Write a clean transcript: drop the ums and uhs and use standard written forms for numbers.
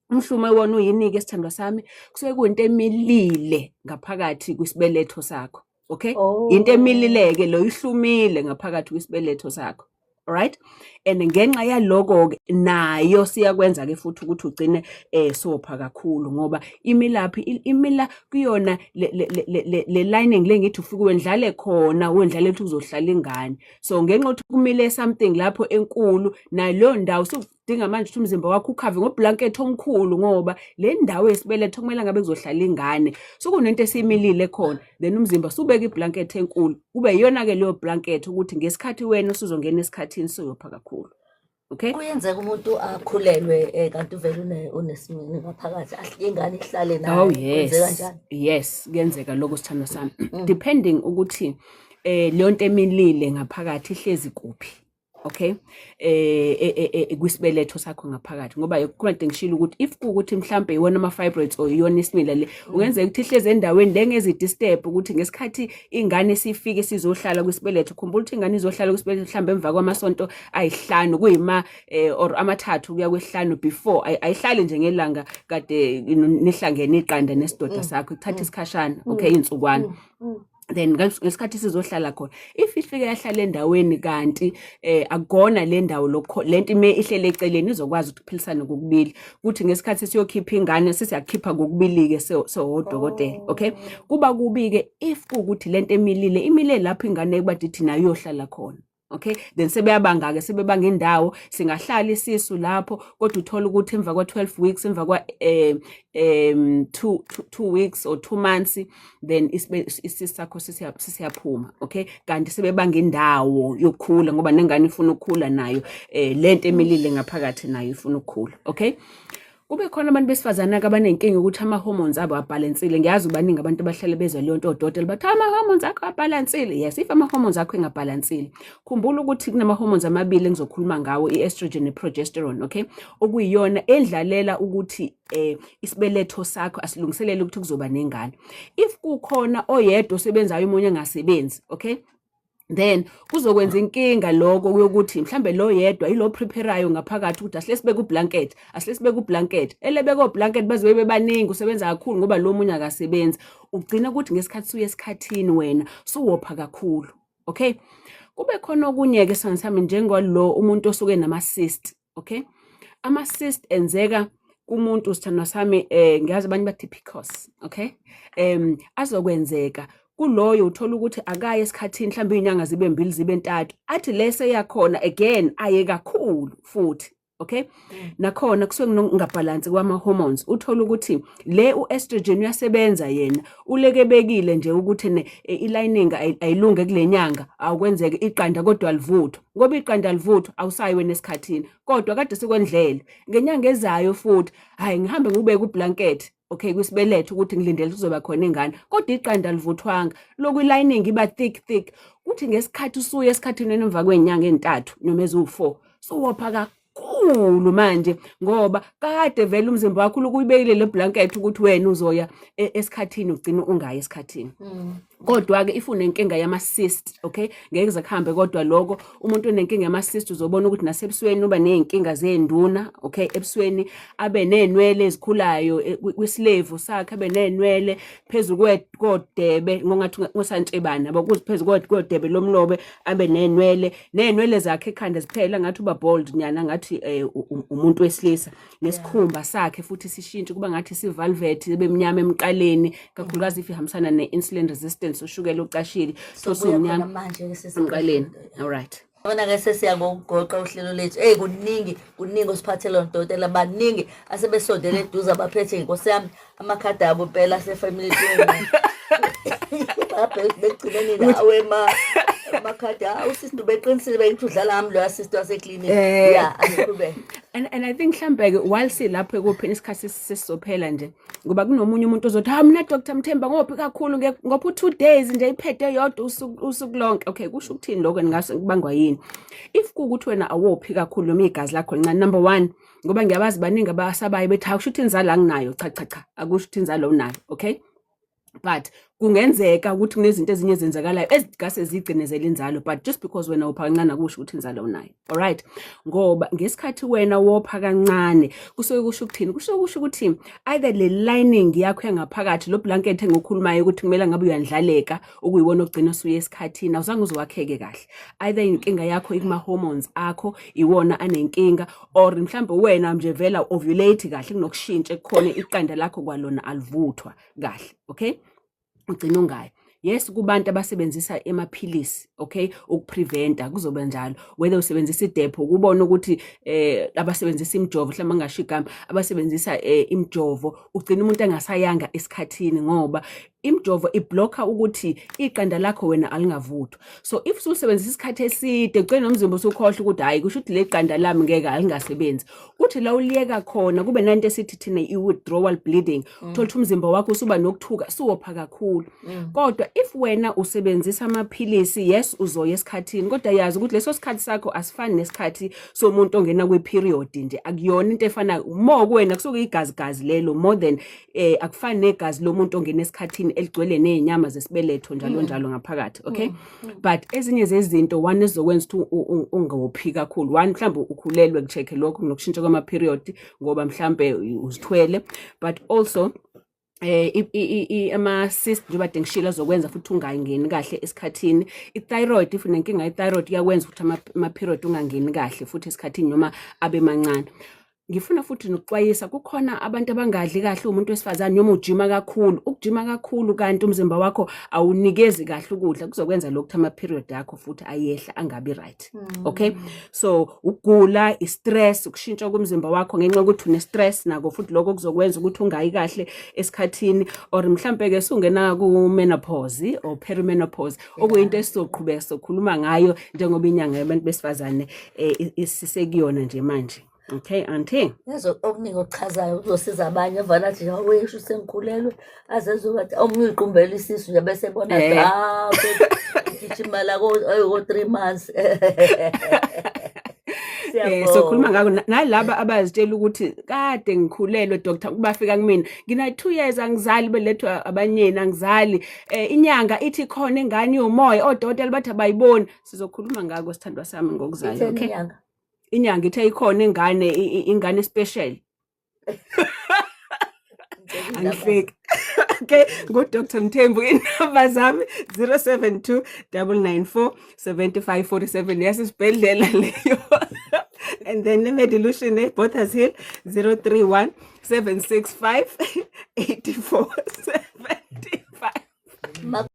Umhlume wona uyini-ke, sithandwa sami? Kusuke kuyinto emilile ngaphakathi kwisibeletho sakho, okay? Into emilile-ke lo, ihlumile ngaphakathi kwisibeletho sakho, alright? And ngenxa yaloko-ke nayo siyakwenza-ke futhi ukuthi ugcine sopha kakhulu, ngoba imilaphi imila kuyona le lining le ngithi ufike wendlale khona, wendlale ukuthi kuzohlala ingane. So ngenxa yokuthi kumile something lapho enkulu, naleyo ndawo sudinga manje ukuthi umzimba wakho u-cover ngo-blanket omkhulu, ngoba le ndawo yesibeletho kumele ngabe kuzohlala ingane, so kunento esiyimilile khona. Then umzimba subeka i-blanket enkulu, kube iyona-ke leyo blanket ukuthi ngesikhathi wena usuzongena esikhathini suyopha kakhulu, okay? Kuyenzeka umuntu akhulelwe kanti uvele unesimini ngaphakathi, ingane ihlale naye? Oh. Kwenzeka Yes. kanjani? Yes, kuyenzeka lokho, sithandwa sami, depending ukuthi leyo nto emilile ngaphakathi ihlezi kuphi, okay, kwisibeletho sakho ngaphakathi, ngoba kade ngishilo ukuthi if kuwukuthi mhlambe iwona ama-fibroids or iyona isimila le, ungenzeka ukuthi ihlezi endaweni le ngezi-disturb ukuthi ngesikhathi ingane sifike sizohlala kwisibeletho. Khumbula ukuthi ingane izohlala kwisibeletho mhlambe emva kwamasonto ayihlanu kuyima or 3 kuya kwesihlanu before. Ayihlali nje ngelanga kade nihlangene iqanda nesidoda sakho, kuthatha isikhashana, okay, iy'nsukwana. Then ngesikhathi sizohlala khona, if ifike yahlala endaweni kanti akukona le ndawo lokho, lento ime ihlele eceleni, izokwazi ukuthi kuphilisane kokubili, kuthi ngesikhathi siyokhipha ingane sesiyakhipha kokubili-ke sewodokotela, okay? Kuba kubi-ke if kuwukuthi lento emilile imile lapho ingane kuba dithi nayo iyohlala khona, okay? Then sebeyabanga-ke, sebebanga indawo, singahlala isisu lapho, kodwa uthola ukuthi emva kwa-12 weeks, emva kwa 2 weeks or 2 months, then isisu sakho sesiyaphuma, okay? Kanti sebebanga indawo yokukhula, ngoba nengane ifuna ukukhula nayo, lento emilile ngaphakathi nayo ifuna ukukhula, okay? Kube khona abantu besifazane-ke abaney'nkinga ukuthi ama-hormones abo abhalansile. Ngiyazi baningi abantu abahlale bezwa leyo nto, odokotela bathi ama-hormones akho abhalansile. Yes, if ama-hormones akho engabhalansile, khumbula ukuthi kunama-hormones amabili engizokhuluma ngawo, i-estrogen ne-progesterone, okay? Okuyiyona edlalela ukuthi isibeletho sakho asilungiselele ukuthi kuzoba nengane. If kukhona oyedwa osebenzayo, omunye engasebenzi, okay, then kuzokwenza inkinga lokho yokuthi mhlambe lo yedwa ilo prepare-ayo ngaphakathi ukuthi asihle sibeke u-blanket, asihle sibeke u-blanket, elebeka o-blanket baze bebe baningi, usebenza kakhulu ngoba lo munye akasebenzi. Ugcina ukuthi ngesikhathi suye esikhathini wena suwopha kakhulu, okay? Kube khona okunye-ke sami, njengalo umuntu osuke nama-cyst, okay? Ama-cyst enzeka kumuntu, sithandwa sami, ngiyazi abanye bathi PCOS, okay? Azokwenzeka kuloyo uthola ukuthi akaye esikhathini mhlawumbe iy'nyanga zibe mbili, zibe ntathu, athi lese yakhona again aye kakhulu futhi, okay? Nakhona kusuke kungabhalansi kwama-hormones. Uthola ukuthi le u-estrogen uyasebenza, yena ulekebekile nje ukuthi ne i-lining ayilunge kule nyanga, awukwenzeka iqanda kodwa alivuthwa. Ngoba iqanda alivuthwa, awusayi wena esikhathini, kodwa kade sikwendlele ngenyanga ezayo futhi. Hhayi, ngihambe ngubeke u-blanket, okay, kwisibeletho ukuthi ngilindele kuzoba khona ingane, kodwa iqanda alivuthwanga. Lokhu i-lining iba thick thick, kuthi ngesikhathi usuya esikhathini emva kwey'nyanga ey'ntathu noma eziwu-4, suwopha kakhulu manje, ngoba kade vele umzimba wakho ulokuyibekile le blanket ukuthi wena uzoya esikhathini, ugcine ungayi esikhathini. Kodwa-ke if unenkinga yama-cyst, okay, ngeke kuze kuhambe. Kodwa lokho umuntu onenkinga yama-cyst uzobona ukuthi nasebusweni uba ney'nkinga zey'nduna, okay? Ebusweni abe ney'nwele ezikhulayo, kwisilevu sakhe abe ney'nwele phezu kodebe, ngongathi ngosantshebana yabo, kuze phezu kodebe lomlobe abe ney'nwele, ney'nwele zakhe ekhanda ziphela, ngathi uba bald nyana, ngathi umuntu wesilisa. Nesikhumba sakhe futhi sishintshe kuba ngathi si-velvet, bemnyama emqaleni, kakhulukazi if ihambisana ne-insulin resistance, ushukela ucashile. So Sobuya khona sumnyama manje-ke emqaleni, alright. Yabona-ke, sesiya ngokugoqa uhlelo lethu. Eyi, kuningi, kuningi osiphathele yona, dokotela. Baningi asebesondele eduze abaphethe, nkosi yami, amakhadi abo impela ase-family planning. Begcineni nawe ma amakhadi. Hawu, sister ubeqinisile, bengithi udlala ngami loya sister waseklinikhi. Ya, asiqhubeke. And I think mhlambe ke while silapho ekupheni isikhathi sesizophela nje, ngoba kunomunye umuntu ozothi, "Ha, mina Dr Mthemba ngophi kakhulu, ngophi 2 days nje iphethe yodwa usuku lonke." Okay, kusho ukuthini lokho? Ngase kubangwa yini if kuwukuthi wena awophi kakhulu noma igazi lakho lincane? Number 1, ngoba ngiyabazi baningi abasabayo bethi, "Hawu, kusho ukuthi inzalo anginayo." Cha, cha, cha, akusho ukuthi inzalo unayo, okay? But Kungenzeka ukuthi kunezinto ezinye ezenzakalayo ezingase zigcinezele inzalo, but just because wena wopha kancane akusho ukuthi inzalo unayo, alright? Ngoba ngesikhathi wena wopha kancane kusuke kusho ukuthini? Kusuke kusho ukuthi either le lining yakho yangaphakathi, lo blanket engikhulumayo ukuthi kumele ngabe uyandlaleka, okuyiwona ogcina usuye esikhathini, awuzange uze wakheke kahle. Either inkinga yakho ikuma-hormones akho, iwona anenkinga, or mhlawumbe wena nje vela ovulate kahle, kunokushintsha ekukhona, iqanda lakho kwalona alivuthwa kahle, okay? Ugcina ungayi. Yes, kubantu abasebenzisa emaphilisi, okay, ukupreventa kuzoba njalo, whether usebenzisa i-Depo, ukubona ukuthi abasebenzisa imijovo, mhlawumbe angasho igama, abasebenzisa imijovo, ugcina umuntu engasayanga esikhathini ngoba imijovo iblocka ukuthi iqanda lakho wena alingavuthwa. So if ususebenzisa isikhathi eside, ugcina nomzimba usukhohlwa ukuthi hayi, kusho ukuthi le qanda lami ngeke alingasebenzi. Kuthi la uliyeka khona kube nanto esithi thina i-withdrawal bleeding, uthola ukuthi umzimba wakho usuba nokuthuka, suwopha kakhulu. Kodwa if wena usebenzisa amaphilisi, yes, uzoya esikhathini, kodwa yazi ukuthi leso sikhathi sakho asifani nesikhathi somuntu ongena kwi-period nje. Akuyona into efana more kuwena, kusuke igazi gazi lelo more than akufani negazi lomuntu ongena esikhathini eligcwele nezinyama zesibeletho njalo njalo ngaphakathi, okay? But ezinye zezinto, one, ezizokwenza ukuthi ungophi kakhulu, one, mhlawumbe ukhulelwe, kucheck lokho nokushintsha kwama-period ngoba mhlambe uzithwele, but also ama cyst, njengoba kade ngishilo, azokwenza futhi ungangeni kahle esikhathini. I-thyroid, if unenkinga ye-thyroid, iyakwenza ukuthi ama-period ungangeni kahle futhi esikhathini noma abe mancane. Ngifuna futhi nokuxwayisa, kukhona abantu abangadli kahle, umuntu wesifazane, noma ujima kakhulu, ukujima kakhulu kanti umzimba wakho awunikezi kahle ukudla, kuzokwenza lokhu ama-period akho futhi ayehla, angabi right, okay? So ukugula, i-stress, ukushintsha komzimba wakho ngenxa yokuthi une-stress, nako futhi lokho kuzokwenza ukuthi ungayi kahle esikhathini, or mhlampe-ke sungena ku-menopause or perimenopause, okuyinto esizoqhubeka sokhuluma ngayo njengoba inyanga yabantu besifazane isisekuyona nje manje, okay auntie? Yazi, okuningi okuchazayo kuzosiza abanye evana athi nje wesho sengikhulelwe, azezobathi omunye uyiqumbela isisu nje bese ebona ah, gijima la ko 3 months. Sokhuluma ngakho nalaba abazitshela ukuthi kade ngikhulelwe, doctor, kubafika kumina ngina 2 years angizali, belethwa abanyeni angizali, inyanga ithi khona ingane yomoya, odokotela bathi abayiboni. Sizokhuluma ngako, sithandwa sami, ngokuzayo. Itheni? Okay. Inyanga? Inyanga ithe ikhona ingane, ingane special. Angihleki, okay? Ngu-Dr Mthembu, inamba zami 072 994 7547, yasesibhedlela leyo, and then ne-Medilution eBothas Hill, 031 765 84 75.